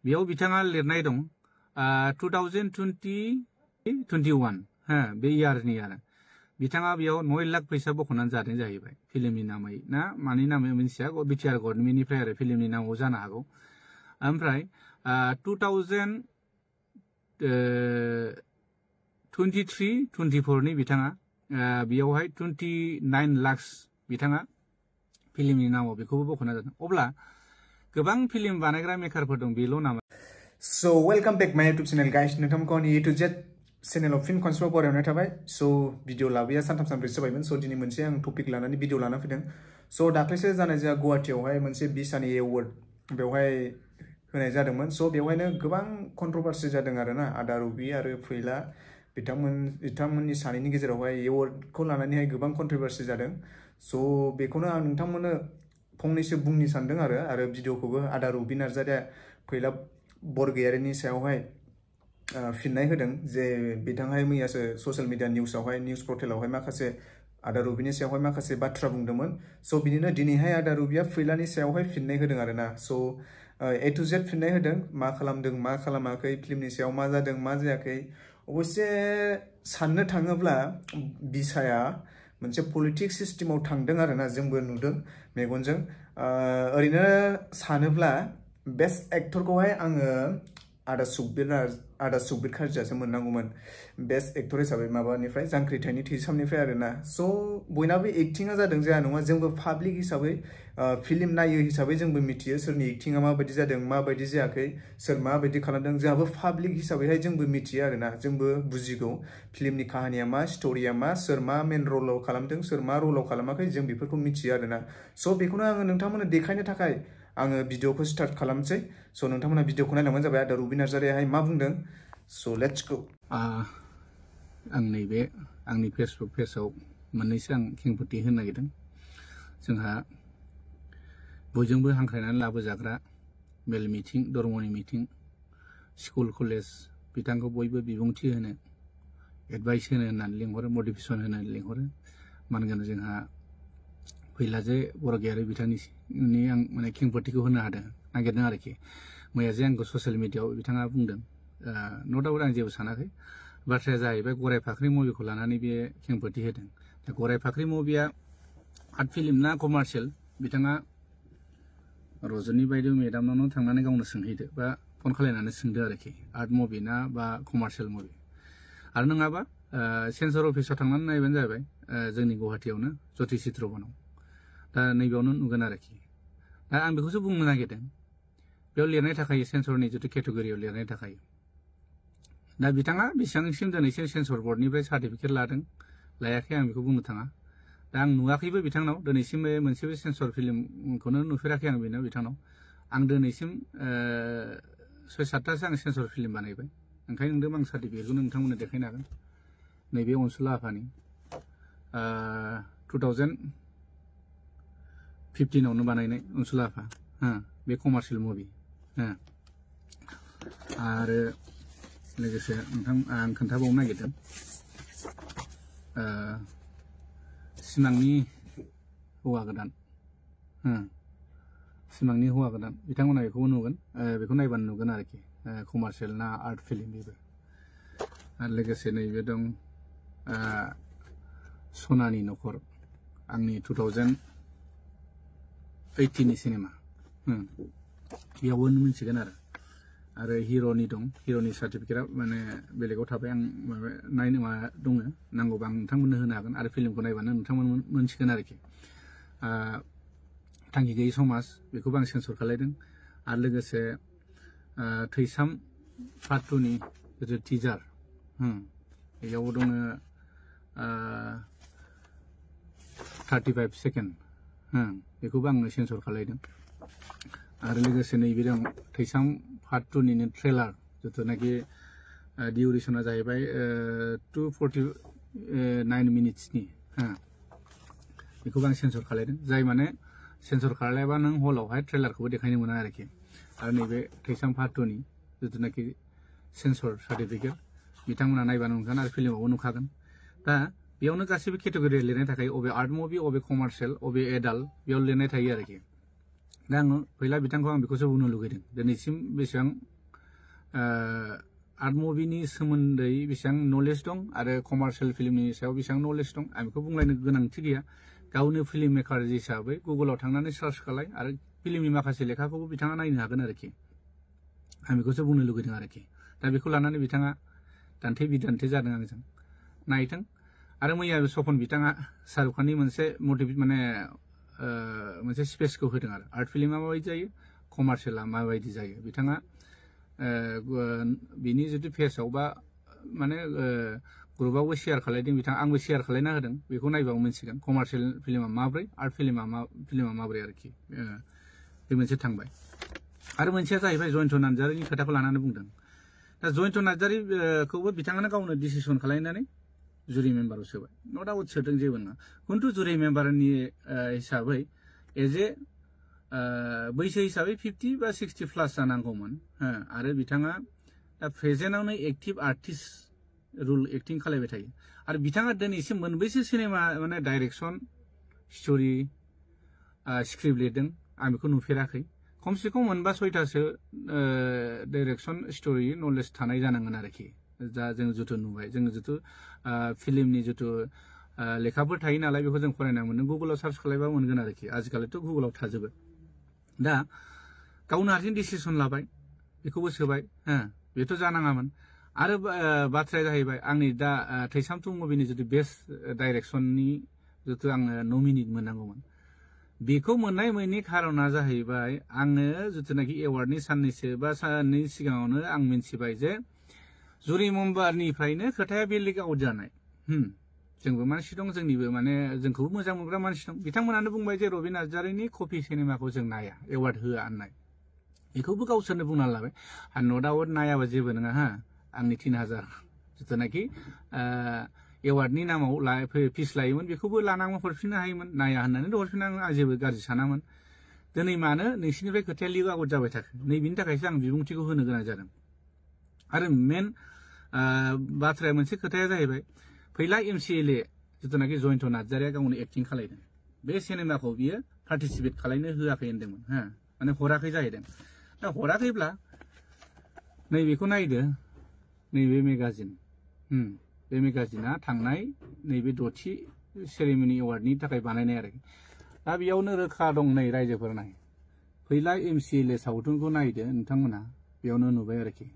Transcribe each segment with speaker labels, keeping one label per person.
Speaker 1: बेयाव बिथाङा लिरनाय दं 2020-21 बे इयारनि आरो बिथाङा बेयाव 9 लाख फैसा बख'नानै जादों जाहैबाय फिल्मनि नामै ना मानि नामै मिथिया बिटिआर गभर्नमेन्टनिफ्राय आरो फिल्मनि नामाव जानो हागौ ओमफ्राय 2023-24 नि बिथाङा बेयावहाय 29 लाख बिथाङा फिल्मनि नामाव बेखौबो बख'ना जादों अब्ला गोबां फिल्म बानायग्रा मेकारफोर दं बेल' नामा
Speaker 2: So welcome back my YouTube channel guys नोंथांमोनखौ आंनि A to Z चेनेलाव फिन खनसेबाव बरायनाय थाबाय so भिडिअ लाबोया सानथाम सानब्रैसो जाबायमोन so दिनै मोनसे आं टपिक लानानै भिडिअ लाना फैदों so दाख्लैसो जानाय जोंहा गुवाहाटीयावहाय मोनसे बिसानि एवार्ड बेवहाय होनाय जादोंमोन so बेवहायनो गोबां कन्ट्रोभार्सि जादों आरोना आदा रबि आरो फैला बिथांमोननि सानैनि गेजेरावहाय एवार्डखौ लानानैहाय गोबां कन्ट्रोभार्सि जादों so बेखौनो आं नोंथांमोननो फंनैसो बुंनो सानदों आरो भिडिअखौबो आदा रबि नार्जारिया फैला बरगयारिनि सायावहाय फिननाय होदों जे बिथांहाय मैयासो ससियेल मिडिया निउसावहाय निउस पर्टेलावहाय माखासे आदा रबिनि सायावहाय माखासे बाथ्रा बुंदोंमोन so बिदिनो दिनैहाय आदा रबिया फैलानि सायावहाय फिननाय होदों आरोना so A to Z फिननाय होदों मा खालामदों मा खालामाखै फिल्मनि सायाव मा जादों मा जायाखै अबसे साननो थाङोब्ला बिसाया मोनसे पलिटिक्स सिस्टेमाव थांदों आरोना जोंबो नुदों मेगनजों ओरैनो सानोब्ला बेस्ट एक्टरखौहाय आङो आदा सुकबिर कार्जासो मोननांगौमोन बेस्ट एक्टर हिसाबै माबानिफ्राय जांख्रिथायनि थैसामनिफ्राय आरोना so बयनाबो एक्टिंआ जादों जाया नङा जोंबो पाब्लिक हिसाबै फिल्म नायो हिसाबै जोंबो मिथियो सोरनि एक्टिंआ माबायदि जादों माबायदि जायाखै सोर माबायदि खालामदों जोंहाबो पाब्लिक हिसाबैहाय जोंबो मिथियो आरोना जोंबो बुजिगौ फिल्मनि काहानिया मा स्ट'रिया मा सोर मा मेन रलाव खालामदों सोर मा रलाव खालामाखै जों बेफोरखौ मिथियो आरोना so बेखौनो आङो नोंथांमोननो देखायनो थाखाय आङो भिडिअखौ स्टार्ट खालामसै so नोंथांमोना भिडिअखौ नायलांबानो जाबाय आदा रबि नार्जारियाहाय मा बुंदों so let's go
Speaker 1: आं नैबे आंनि फेसबुक पेजाव मोननैसो आं खेंफोरथि होनो नागिरदों जोंहा बयजोंबो हांख्रायनानै लाबोजाग्रा मेल मिटिं धर्मनि मिटिं स्कुल कलेज बिथांखौ बयबो बिबुंथि होनो एडभाइस होनो होननानै लिंहरो मटिभेसन होनो लिंहरो मानोना जोंहा फैलाजे बरगयारि बिथांनि आं माने खेंफोरथिखौ होनो नागिरदों आरोखि मैया जे आंखौ ससियेल मिडियाआव बिथाङा बुंदों नो डाउट आं जेबो सानाखै बाथ्राया जाहैबाय गराय फाख्रि मुभिखौ लानानै बे खेंफोरथि होदों दा गराय फाख्रि मुभिया आर्ट फिल्म ना कमार्शियेल बिथाङा रजनी बायदि मेडामनावनो थांनानै गावनो सोंहैदो बा फन खालायनानै सोंदो आरोखि आर्ट मुभि ना बा कमार्शियेल मुभि आरो नङाबा सेन्सर अफिसाव थांनानै नायबानो जाबाय जोंनि गुवाहाटीयावनो ज्योति चित्रबनाव दा नैबेयावनो नुगोन आरोखि दा आं बेखौसो बुंनो नागिरदों बेयाव लिरनाय थाखायो सेन्सरनि जितु केटेगरियाव लिरनाय थाखायो दा बिथाङा बेसेबांसिम दिनैसिम सेन्सर बर्डनिफ्राय सार्टिफिकेट लादों लायाखै आं बेखौ बुंनो थाङा दा आं नुवाखैबो बिथांनाव दिनैसिम मोनसेबो सेन्सर फिल्मखौनो नुफेराखै आं बिथांनाव आं दिनैसिम 6-7थासो आं सेन्सर फिल्म बानायबाय ओंखायनो नोंदों आं सार्टिफिकेटखौ नोंथांमोननो देखायनो हागोन नैबे अनसुला आफानि 2015आवनो बानायनाय अनसुला आफा बे कमार्शियेल मुभि आरो लोगोसे नोंथां आं खोन्थाबावनो नागिरदों सिमांनि हौवा गोदान सिमांनि हौवा गोदान बिथांमोना बेखौबो नुगोन बेखौ नायबानो नुगोन आरोखि कमार्शियेल ना आर्ट फिल्म बेबो आरो लोगोसे नैबे दं सनानि नखर आंनि 2018नि सिनेमा बेयावबो मिथिगोन आरो हिर'नि दं हिर'नि सार्टिफिकेटआ माने बेलेगाव थाबाय आं नायनो दङ नांगौबा आं नोंथांमोननो होनो हागोन आरो फिल्मखौ नायबानो नोंथांमोन मोनसिगोन आरोखि थांखि गैयै समाज बेखौबो आं सेन्सर खालायदों आरो लोगोसे थैसाम पार्ट 2नि जितु टिजार बेयाव दङ 35 सेकेन्ड बेखौबो आङो सेन्सर खालायदों आरो लोगोसे नैबे दं थैसाम पार्ट 2निनो ट्रेलार जितुनाखि डिउरेसना जाहैबाय 249 मिनिट्सनि बेखौबो आं सेन्सर खालायदों जाय माने सेन्सर खालायबा नों हलावहाय ट्रेलारखौबो देखायनो मोना आरोखि आरो नैबे थैसाम पार्ट 2नि जितुनाखि सेन्सर सार्टिफिकेट बिथांमोना नायबानो नुगोन आरो फिल्मावबो नुखागोन दा बेयावनो गासैबो केटेगरि लिरनाय थाखाय अबे आर्ट मुभि अबे कमार्शियेल अबे एडाल्ट बेयाव लिरनाय थायो आरोखि दा आङो फैला बिथांखौ आं बेखौसो बुंनो लुगैदों दिनैसिम बेसेबां आर्ट मुभिनि सोमोन्दै बेसेबां नलेज दं आरो कमार्शियेल फिल्मनि सायाव बेसेबां नलेज दं आं बेखौ बुंलायनो गोनांथि गैया गावनो फिल्म मेकार हिसाबै गुगोलाव थांनानै सार्च खालाय आरो फिल्मनि माखासे लेखाखौबो बिथाङा नायनो हागोन आरोखि आं बेखौसो बुंनो लुगैदों आरोखि दा बेखौ लानानै बिथाङा दान्थे बिदान्थे जादों आंजों नायथों आरो मैया सपन बिथाङा शाहरुख खाननि मोनसे मटिभेट माने मोनसे स्पेसखौ होदों आरो आर्ट फिल्मा माबायदि जायो कमार्शियेला माबायदि जायो बिथाङा बिनि जुदि पेजाव बा माने ग्रुपआवबो शेयार खालायदों बिथाङा आंबो शेयार खालायना होदों बेखौ नायबाबो मिन्थिगोन कमार्शियेल फिल्मा माब्रै आर्ट फिल्मा माब्रै आरोखि बे मोनसे थांबाय आरो मोनसेया जाहैबाय जयन्त नार्जारिनि खोथाखौ लानानै बुंदों दा जयन्त नार्जारिखौबो बिथाङानो गावनो डिसिसन खालायनानै जुरि मेम्बाराव सोबाय न' डाउट सोदों जेबो नङा खिन्थु जुरि मेम्बारनि हिसाबै एज ए बैसो हिसाबै 50 बा 60 प्लास जानांगौमोन आरो बिथाङा दा प्रेजेन्टआवनो एक्टिभ आर्टिस्ट रुल एक्टिं खालायबाय थायो आरो बिथाङा दिनैसिम मोनबैसो सिनेमा माने डाइरेक्सन स्ट'रि स्क्रिप्ट लिरदों आं बेखौ नुफेराखै खमसे खम मोनबा 6थासो डाइरेक्सन स्ट'रि नलेज थानाय जानांगोन आरोखि दा जों जिथु नुबाय जों जिथु फिल्मनि जिथु लेखाफोर थायो नालाय बेखौ जों फरायना मोनदों गुगोलाव सार्च खालायबा मोनगोन आरोखि आजिखालिथ' गुगोलाव थाजोबो दा गावनो हारसिं डिसिसन लाबाय बेखौबो सोबाय बेथ' जानाङामोन आरो बाथ्राया जाहैबाय आंनि दा थैसामथु मुभिनि जिथु बेस्ट डाइरेक्सननि जिथु आङो नमिनेट मोननांगौमोन बेखौ मोननाय मोननि खारना जाहैबाय आङो जिथुनाखि एवार्डनि साननैसो बा साननै सिगाङावनो आं मिन्थिबाय जे जुरि मेम्बारनिफ्रायनो खोथाया बे लिक आउट जानाय जोंबो मानसि दं जोंनिबो माने जोंखौबो मोजां मोनग्रा मानसि दं बिथांमोनानो बुंबाय जे रबि नार्जारिनि कपि सिनेमाखौ जों नाया एवार्ड होआ होननाय बेखौबो गावसोरनो बुंना लाबाय आरो न' डाउट नायाबा जेबो नङा आंनि 3000 जिथुनाखि एवार्डनि नामाव फिस लायोमोन बेखौबो लानांगौ हरफिननो हायोमोन नाया होननानै हरफिननांगौ आं जेबो गाज्रि सानामोन दिनै मानो नोंसिनिफ्राय खोथाया लिक आउट जाबाय थाखो नैबेनि थाखायसो आं बिबुंथिखौ होनो गोनां जादों आरो मेन बाथ्राया मोनसे खोथाया जाहैबाय फैला MCLA जिथुनाखि जयन्त नार्जारिया गावनो एक्टिं खालायदों बे सिनेमाखौ बियो पार्टिसिपेट खालायनो होआखै होनदोंमोन माने हराखै जाहैदों दा हराखैब्ला नैबेखौ नायदो नैबे मेगाजिन बे मेगाजिना थांनाय नैबे 6थि सेरेमनि एवार्डनि थाखाय बानायनाय आरोखि दा बेयावनो रोखा दं नै रायजोफोर नाय फैला MCLA सावथुनखौ नायदो नोंथांमोना बेयावनो नुबाय आरोखि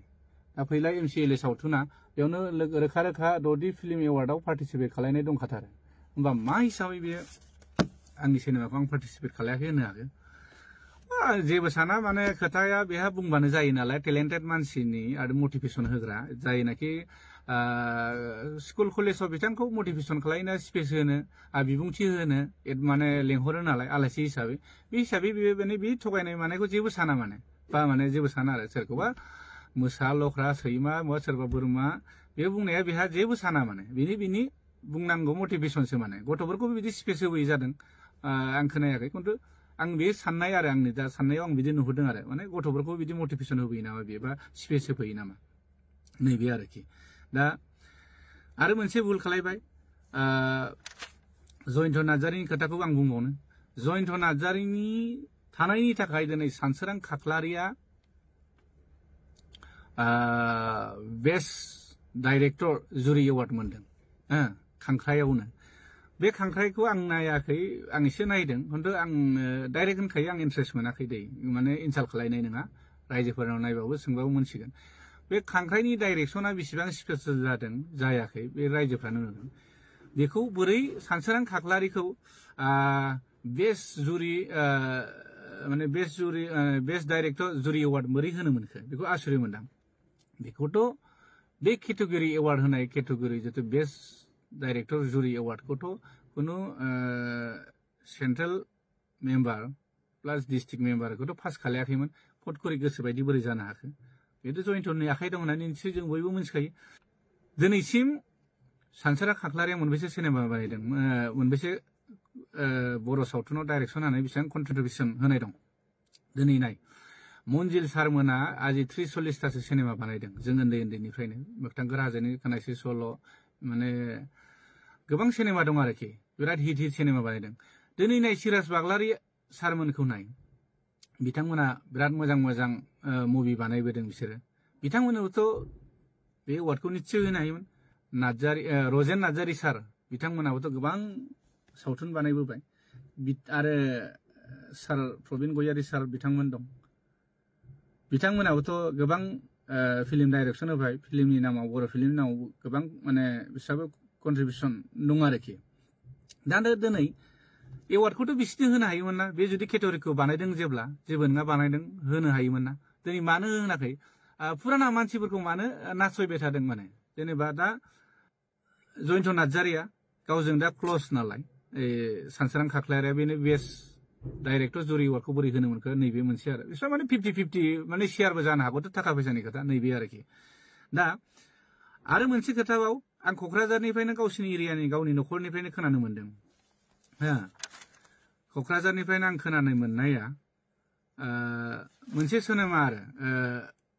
Speaker 1: दा फैला MCLA सावथुना बेयावनो रोखा रोखा 6थि फिल्म एवार्डआव पार्टिसिपेट खालायनाय दंखाथारो होमबा मा हिसाबै बेयो आंनि सिनेमाखौ आं पार्टिसिपेट खालायाखै होनो हागोन जेबो साना माने खोथाया बेहा बुंबानो जायो नालाय टेलेन्टेड मानसिनि आरो मटिभेसन होग्रा जायनाखि स्कुल कलेजाव बिथांखौ मटिभेसन खालायनो स्पेस होनो बिबुंथि होनो माने लेंहरो नालाय आलासि हिसाबै बे हिसाबै बे थगायनाय मानायखौ जेबो साना माने बा माने जेबो साना आरो सोरखौबा मोसा लख्रा सैमा सोरबा बोरमा बे बुंनाया बेहा जेबो साना माने बिनि बुंनांगौ मटिभेसनसो माने गथ'फोरखौ बिदि स्पेस होबोयै जादों आं खोनायाखै खिन्थु आं बे साननाय आरो आंनि दा साननायाव आं बिदि नुहुरदों आरो माने गथ'फोरखौ बिदि मटिभेसन होबोयो नामा बेयो बा स्पेस होफैयो नामा नैबे आरोखि दा आरो मोनसे भुल खालायबाय जयन्त नार्जारिनि खोथाखौ आं बुंबावनो जयन्त नार्जारिनि थानायनि थाखाय दिनै सानसोरां खाख्लारिया बेस्ट डाइरेक्टर जुरि एवार्ड मोनदों खांख्रायावनो बे खांख्राइखौ आं नायाखै आं एसे नायदों खिन्थु आं डाइरेक्ट होनखायो आं इन्ट्रेस्ट मोनाखै दै माने इनसाल्ट खालायनाय नङा रायजोफोरनाव नायबाबो सोंबाबो मोनसिगोन बे खांख्राइनि डाइरेक्सना बेसेबां स्पेसियल जादों जायाखै बे रायजोफ्रानो नुदों बेखौ बोरै सानसोरां खाख्लारिखौ बेस्ट जुरि माने बेस्ट डाइरेक्टर जुरि एवार्ड बोरै होनो मोनखो बेखौ आसुरित मोनदां बेखौथ' बे केटेगरि एवार्ड होनाय केटेगरि जितु बेस्ट डाइरेक्टर जुरि एवार्डखौथ' कुनु सेन्ट्रेल मेम्बार प्लास डिस्ट्रिक्ट मेम्बारखौथ' पास खालायाखैमोन फट करि गोसो बायदि बोरै जानो हाखो बेथ' जयन्तनि आखाइ दं होननानै निश्चय जों बयबो मिथिखायो दिनैसिम सानसोरां खाख्लारिया मोनबेसे सिनेमा बानायदों मोनबेसे बर' सावथुनाव डाइरेक्सन होनाय बेसेबां कन्ट्रिबिउसन होनाय दं दिनै नाय मन्जिल सारमोना आजि 30-40थासो सिनेमा बानायदों जों उन्दैनिफ्रायनो मोगथांखोर हाजोनि खोनासि सल' माने गोबां सिनेमा दं आरोखि बिराद हिट सिनेमा बानायदों दिनै नाय सिराज बाग्लारि सारमोनखौ नाय बिथांमोना बिराद मोजां मुभि बानायबोदों बिसोरो बिथांमोननोबोथ' बे एवार्डखौ निश्चय होनो हायोमोन रजेन नार्जारी सार बिथांमोनाबोथ' गोबां सावथुन बानायबोबाय आरो सार प्रबिन गयारी सार बिथांमोन दं बिथांमोनाबोथ' गोबां फिल्म डाइरेक्सन होबाय फिल्मनि नामाव बर' फिल्मनि नामाव गोबां माने बिसोरबो कन्ट्रिबिउसन दं आरोखि दा दिनै एवार्डखौथ' बिसोरनो होनो हायोमोन ना बे जुदि केटेगरिखौ बानायदों जेब्ला जेबो नङा बानायदों होनो हायोमोन ना दिनै मानो होनाखै फुराना मानसिफोरखौ मानो नासयबाय थादों माने जेनेबा दा जयन्त नार्जारीया गावजों दा क्ल'ज नालाय सानसोरां खाख्लारिया बेनो बेस्ट डाइरेक्टर जुरि एवार्डखौ बोरै होनो मोनखो नैबे मोनसे आरो बिसोर माने 50-50 माने शेयारबो जानो हागौथ' थाखा फैसानि खोथा नैबे आरोखि दा आरो मोनसे खोथाबाव आं क'क्राझारनिफ्रायनो गावसिनि एरियानि गावनि न'खरनिफ्रायनो खोनानो मोनदों क'क्राझारनिफ्रायनो आं खोनानो मोननाया मोनसे सिनेमा आरो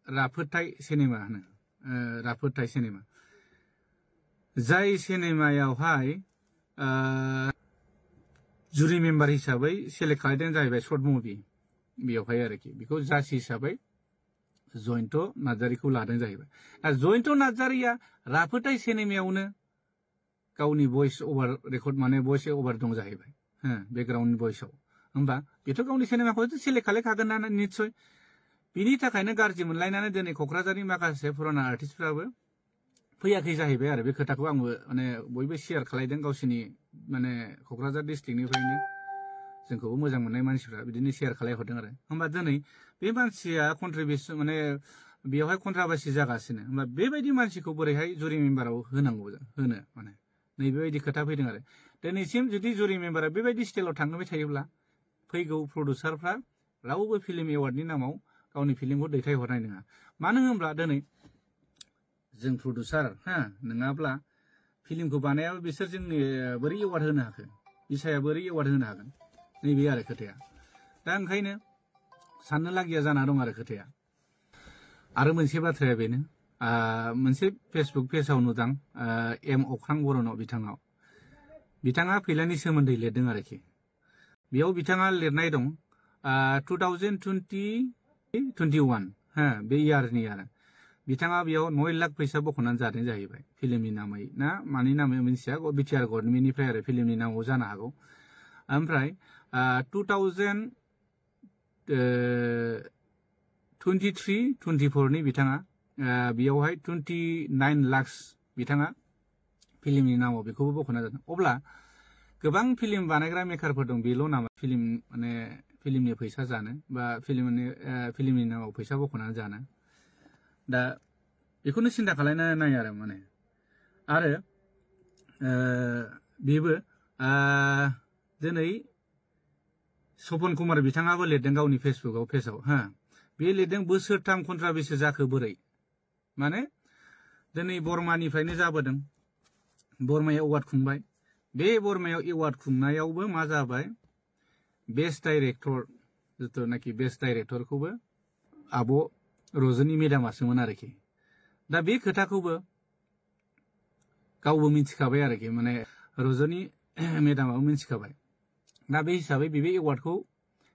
Speaker 1: राफोदथाय सिनेमा होनो राफोदथाय सिनेमा जाय सिनेमायावहाय जुरि मेम्बार हिसाबै सेलेक्ट खालामदों जाहैबाय शर्ट मुभि बेयावहाय आरोखि बेखौ जाज हिसाबै जयन्त नार्जारीखौ लादों जाहैबाय जयन्त नार्जारीया राफोदथाय सिनेमायावनो गावनि भइस ओभार रेकर्ड माने भइस ओभार दं जाहैबाय बेकग्राउन्ड भइसआव होमबा बेथ' गावनि सिनेमाखौ सेलेक्ट खालामखागोन ना निस्सय बिनि थाखायनो गाज्रि मोनलायनानै दिनै क'क्राझारनि माखासे पुराना आर्टिस्टफ्राबो फैयाखै जाहैबाय आरो बे खोथाखौ आंबो माने बयबो शेयार खालायदों गावसिनि माने क'क्राझार डिस्ट्रिक्टनिफ्रायनो जोंखौबो मोजां मोननाय मानसिफ्रा बिदिनो शेयार खालायहरदों आरो होमबा दिनै बे मानसिया कन्ट्रिबिउसन माने बेवहाय कन्ट्राभार्सि जागासिनो होमबा बेबायदि मानसिखौ बोरैहाय जुरि मेम्बाराव होनांगौ होनो माने नैबेबायदि खोथा फैदों आरो दिनैसिम जुदि जुरि मेम्बारा बेबायदि स्टाइलाव थांबाय थायोब्ला फैगौ प्रडिउसारफ्रा रावबो फिल्म एवार्डनि नामाव गावनि फिल्मखौ दैथायहरनाय नङा मानो होनब्ला दिनै जों प्रडिउसार नङाब्ला फिल्मखौ बानायाबा बिसोर जोंनि बोरै एवार्ड होनो हाखो बिसाया बोरै एवार्ड होनो हागोन नैबे आरो खोथाया दा ओंखायनो साननो लागिया जाना दं आरो खोथाया आरो मोनसे बाथ्राया बेनो मोनसे फेसबुक पेजाव नुदां एम अख्रां बर'नाव बिथाङा फैलानि सोमोन्दै लिरदों आरोखि बेयाव बिथाङा लिरनाय दं 2020-21 बे इयारनि आरो बिथाङा बेयाव 9 लाख फैसा बख'नानै जादों जाहैबाय फिल्मनि नामै ना मानि नामै मिथिया बिटिआर गभर्नमेन्टनिफ्राय आरो फिल्मनि नामाव जानो हागौ ओमफ्राय 2023-24 नि बिथाङा बेयावहाय 29 लाख बिथाङा फिल्मनि नामाव बेखौबो बख'ना जादों अब्ला गोबां फिल्म बानायग्रा मेकारफोर दं बेल' नामा फिल्म माने फिल्मनि फैसा जानो बा फिल्मनि नामाव फैसा बख'नानै जानो दा बेखौनो सिन्था खालायनो नाय आरो माने आरो बेबो दिनै सपन कुमार बिथाङाबो लिरदों गावनि फेसबुकाव पेजाव बे लिरदों बोसोरथाम कन्ट्राभार्सि जाखो बोरै माने दिनै बर्मानिफ्रायनो जाबोदों बर्मायाव एवार्ड खुंबाय बे बर्मायाव एवार्ड खुंनायावबो मा जाबाय बेस्ट डाइरेक्टर जिथुनाखि बेस्ट डाइरेक्टरखौबो आब' रजनी मेदामासोमोन आरोखि दा बे खोथाखौबो गावबो मिथिखाबाय आरोखि माने रजनी मेदामाबो मिथिखाबाय दा बे हिसाबै बे एवार्डखौ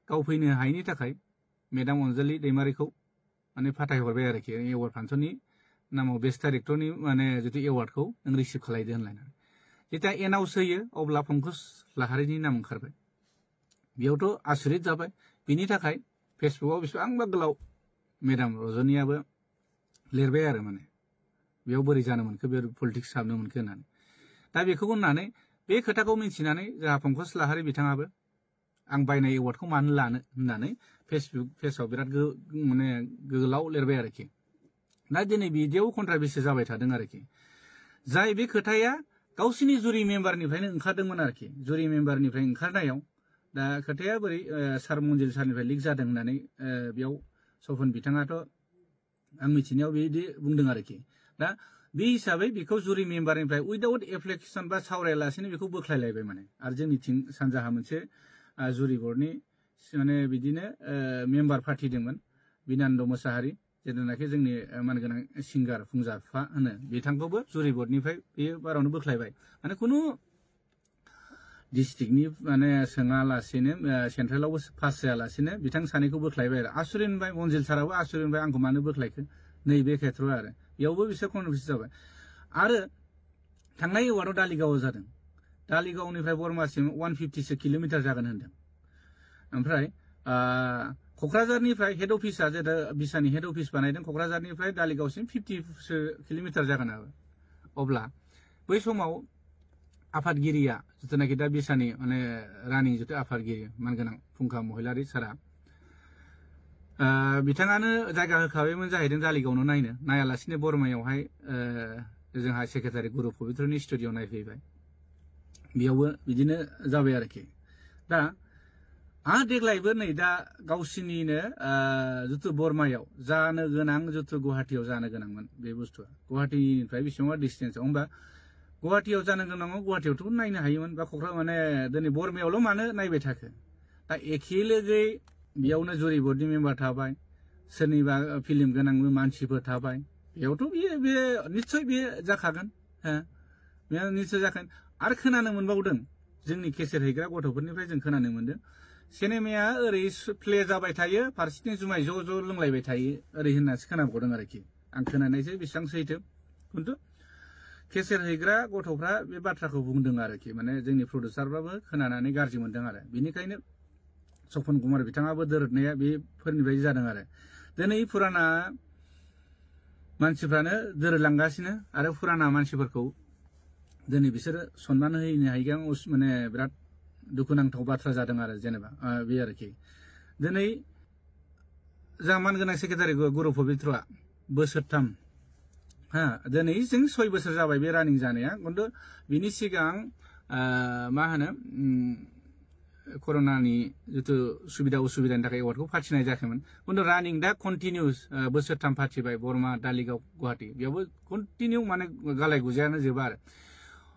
Speaker 1: गाव फैनो हायैनि थाखाय मेदाम अनजालि दैमारिखौ माने फाथायहरबाय आरोखि एवार्ड फांसननि नामाव बेस्ट डाइरेक्टरनि माने जुदि एवार्डखौ नों रिसिभ खालायदो होनलायनानै जेथिया एनाउन्स होयो अब्ला पंकज लाहारिनि नाम ओंखारबाय बेयावथ' आसुरित जाबाय बिनि थाखाय फेसबुकाव बेसेबांबा गोलाव मेदाम रजनीयाबो लिरबाय आरो माने बेयाव बोरै जानो मोनखो बे पलिटिक्स हाबनो मोनखो होननानै दा बेखौ होननानै बे खोथाखौ मिथिनानै जोंहा पंकज लाहारि बिथाङाबो आं बायनाय एवार्डखौ मानो लानो होननानै फेसबुक पेजाव बिराद माने गोलाव लिरबाय आरोखि दा दिनै बिदियाव कन्ट्राभार्सि जाबाय थादों आरोखि जाय बे खोथाया गावसिनि जुरि मेम्बारनिफ्रायनो ओंखारदोंमोन आरोखि जुरि मेम्बारनिफ्राय ओंखारनायाव दा खोथाया बोरै सार मन्जिल सारनिफ्राय लिक जादों होननानै बेयाव सपन बिथाङाथ' आं मिथिनायाव बिदि बुंदों आरोखि दा बे हिसाबै बेखौ जुरि मेम्बारनिफ्राय उइदाउट एप्लिकेसन बा सावरायालासेनो बेखौ बोख्लायलायबाय माने आरो जोंनिथिं सानजाहा मोनसे जुरि बर्डनि माने बिदिनो मेम्बार पार्टि दंमोन बिनान्द मोसाहारि जेनाखि जोंनि मानगोनां सिंगार फुंजाफा होनो बिथांखौबो जुरि बर्डनिफ्राय बेयो बारावनो बोख्लायबाय माने खुनु डिस्ट्रिक्टनि माने सोङालासेनो सेन्ट्रेलावबो पास जायालासेनो बिथां सानैखौ बोख्लायबाय आरो आसुरित मोनबाय मन्जिल साराबो आसुरित मोनबाय आंखौ मानो बोख्लायखो नैबे खेथ्रआव आरो बेयावबो बिसोर कनफिउज जाबाय आरो थांनाय एवार्डआव दालिगावआव जादों दालिगावनिफ्राय बरमासिम 150 किल'मिटार जागोन होनदों ओमफ्राय क'क्राझारनिफ्राय हेड अफिसआ जेदा बिसानि हेड अफिस बानायदों क'क्राझारनिफ्राय दालिगावसिम 50 किल'मिटार जागोन आरो अब्ला बै समाव आफादगिरिया जिथुनाखि दा बिसानि माने रानिं जिथु आफादगिरि मानगोनां फुंखा महिलारि सारा बिथाङानो जायगा होखाबायमोन जाहैदों दालिगावनो नायनो नायालासिनो बरमायावहाय जोंहा सेक्रेटारि गुरु पबित्रनि स्टुडिअ नायफैबाय बेयावबो बिदिनो जाबाय आरोखि दा देग्लायबो नै दा गावसिनिनो जिथु बरमायाव जानो गोनां जिथु गुवाहाटियाव जानो गोनांमोन बे बुस्थुआ गुवाहाटिनिफ्राय बेसेबां डिस्टेन्सआव होमबा गुवाहाटियाव जानो गोनाङाव गुवाहाटियावथ' नायनो हायोमोन बा क'क्राझार माने दिनै बरमायावल' मानो नायबाय थाखो दा एखे लोगोै बेयावनो जुरि बर्डनि मेम्बार थाबाय सोरनिबा फिल्म गोनां मानसिफोर थाबाय बेयावथ' बे निस्सय बे जाखागोन बे निस्सय जागोन आरो खोनानो मोनबावदों जोंनि केसेट हैग्रा गथ'फोरनिफ्राय जों खोनानो मोनदों सिनेमाया ओरै प्ले जाबाय थायो फारसेथिं जुमाय ज' लोंलायबाय थायो ओरै होननासो खोनाबावदों आरोखि आं खोनानायसो बेसेबां सैथो खिन्थु केसेट हैग्रा गथ'फ्रा बे बाथ्राखौ बुंदों आरोखि माने जोंनि प्रडिउसारफ्राबो खोनानानै गाज्रि मोनदों आरो बेनिखायनो सपन कुमार बिथाङाबो दोरदनाया बेफोरनिफ्राय जादों आरो दिनै फुराना मानसिफ्रानो दोरोदलांगासिनो आरो फुराना मानसिफोरखौ दिनै बिसोरो सनमान होनो हायैया माने बिराद दुखुनांथाव बाथ्रा जादों आरो जेनेबा बे आरोखि दिनै जोंहा मानगोनां सेक्रेटारि गुरु पबित्रआ बोसोरथाम दिनै जों 6 बोसोर जाबाय बे रानिं जानाया खिन्थु बिनि सिगां मा होनो कर'नानि जिथु सुबिदा उसुबिदानि थाखाय एवार्डखौ फाथिनाय जायाखैमोन खिन्थु रानिं दा कन्टिनिउस बोसोरथाम फाथिबाय बरमा दालिगाव गुवाहाटि बेयावबो कन्टिनिउ माने गालाय गुजायानो जोबा आरो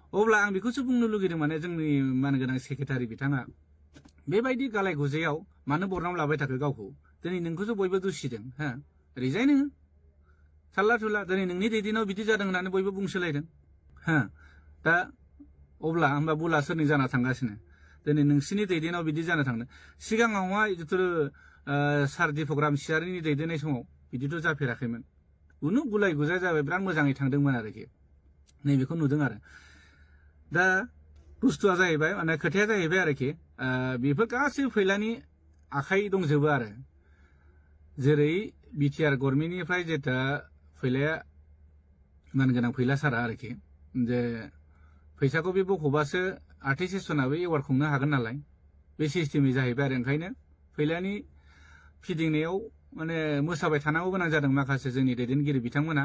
Speaker 1: अब्ला आं बेखौसो बुंनो लुगैदों माने जोंनि मानगोनां सेक्रेटारि बिथाङा बेबायदि गालाय गुजायाव मानो बरनाम लाबाय थाखो गावखौ दिनै नोंखौसो बयबो दुसिदों रिजाइन हो थाल्ला थुल्ला दिनै नोंनि दैदेनाव बिदि जादों होननानै बयबो बुंसोलायदों दा अब्ला होमबा बुला सोरनि जाना थांगासिनो दिनै नोंसिनि दैदेनाव बिदि जानो थांदों सिगाङावहाय जिथु सार दीपक रामसियारिनि दैदेननाय समाव बिदिथ' जाफेराखैमोन उनु गुलाय गुजाय जाबाय बिराद मोजाङै थांदोंमोन आरोखि नैबेखौ नुदों आरो दा बुस्थुआ जाहैबाय माने खोथाया जाहैबाय आरोखि बेफोर गासैबो फैलानि आखाइ दंजोबो आरो जेरै बिटिआर गभर्नमेन्टनिफ्राय जेथा फैलाया मानगोनां फैला सारा आरोखि जे फैसाखौ बे बख'बासो आर्टिस्टेसनाबो एवार्ड खुंनो हागोन नालाय बे सिस्टेमै जाहैबाय आरो ओंखायनो फैलानि फिदिंनायाव माने मोसाबाय थानांगौ गोनां जादों माखासे जोंनि दैदेनगिरि बिथांमोना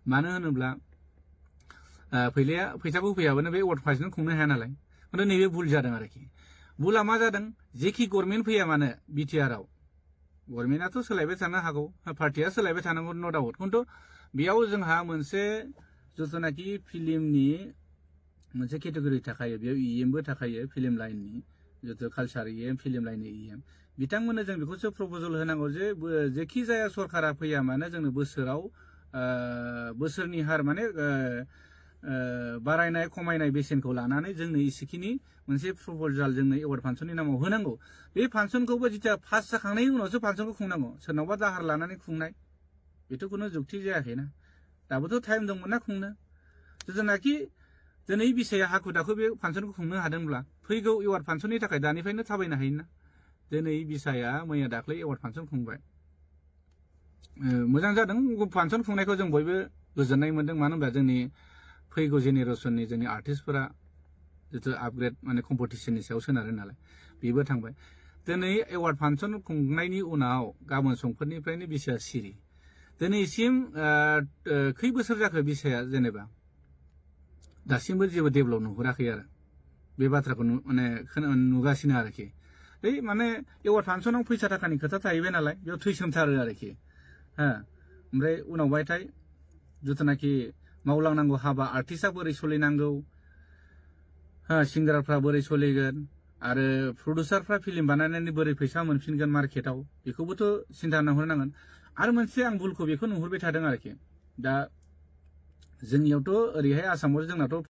Speaker 1: मानो होनोब्ला फैलाया फैसाखौ फैयाबानो बे एवार्ड फांसन खुंनो हाया नालाय खिन्थु नैबे भुल जादों आरोखि भुला मा जादों जेखि गभर्नमेन्ट फैया मानो बिटिआरआव गभर्नमेन्टआथ' सोलायबाय थानो हागौ पार्टिया सोलायबाय थानांगौ न' डाउट खिन्थु बेयाव जोंहा मोनसे जिथुनाखि फिल्मनि मोनसे केटेगरि थाखायो बेयाव इएमबो थाखायो फिल्म लाइननि जितु कालचार इएम फिल्म लाइननि इएम बिथांमोननो जों बेखौसो प्रप'जल होनांगौ जे जेखि जाया सरकारा फैया मानो जोंनो बोसोराव बोसोरनि हार माने बारायनाय खमायनाय बेसेनखौ लानानै जोंनो इसेखिनि मोनसे प्रप'जाल जोंनो एवार्ड फांसननि नामाव होनांगौ बे फांसनखौबो जिथिया पास जाखांनायनि उनावसो फांसनखौ खुंनांगौ सोरनावबा दाहार लानानै खुंनाय बेथ' खुनु जुक्ति जायाखैना दाबोथ' टाइम दंमोन ना खुंनो जेनाखि दिनै बिसाया हाखु दाखु बे फांसनखौ खुंनो हादोंब्ला फैगौ एवार्ड फांसननि थाखाय दानिफ्रायनो थाबायनो हायोना दिनै बिसाया मैया दाख्लै एवार्ड फांसन खुंबाय मोजां जादों फांसन खुंनायखौ जों बयबो गोजोननाय मोनदों मानो होनबा जोंनि फैगौ जेनेरेसननि जोंनि आर्टिस्टफोरा जितु आपग्रेड माने कम्पिटिसननि सायाव सोनारो नालाय बेबो थांबाय दिनै एवार्ड फांसन खुंनायनि उनाव गाबोन समफोरनिफ्रायनो बिसाया सिरि दिनैसिम खै बोसोर जाखो बिसाया जेनेबा दासिमबो जेबो डेभेलप नुहुराखै आरो बे बाथ्राखौ माने नुगासिनो आरोखि बै माने एवार्ड फांसनाव फैसा थाखानि खोथा थाहैबाय नालाय बेयाव थैसोमथारो आरोखि ओमफ्राय उनावहायथाय जिथुनाखि मावलांनांगौ हाबा आर्टिस्टआ बोरै सोलिनांगौ सिंगारफ्रा बोरै सोलिगोन आरो प्रडिउसारफ्रा फिल्म बानायनानै बोरै फैसा मोनफिनगोन मार्केटाव बेखौबोथ' सिन्था नुहुरनांगोन आरो मोनसे आं भुलखौ बेखौ नुहुरबाय थादों आरोखि दा जोंनियावथ' ओरैहाय आसामाव जोंनाथ'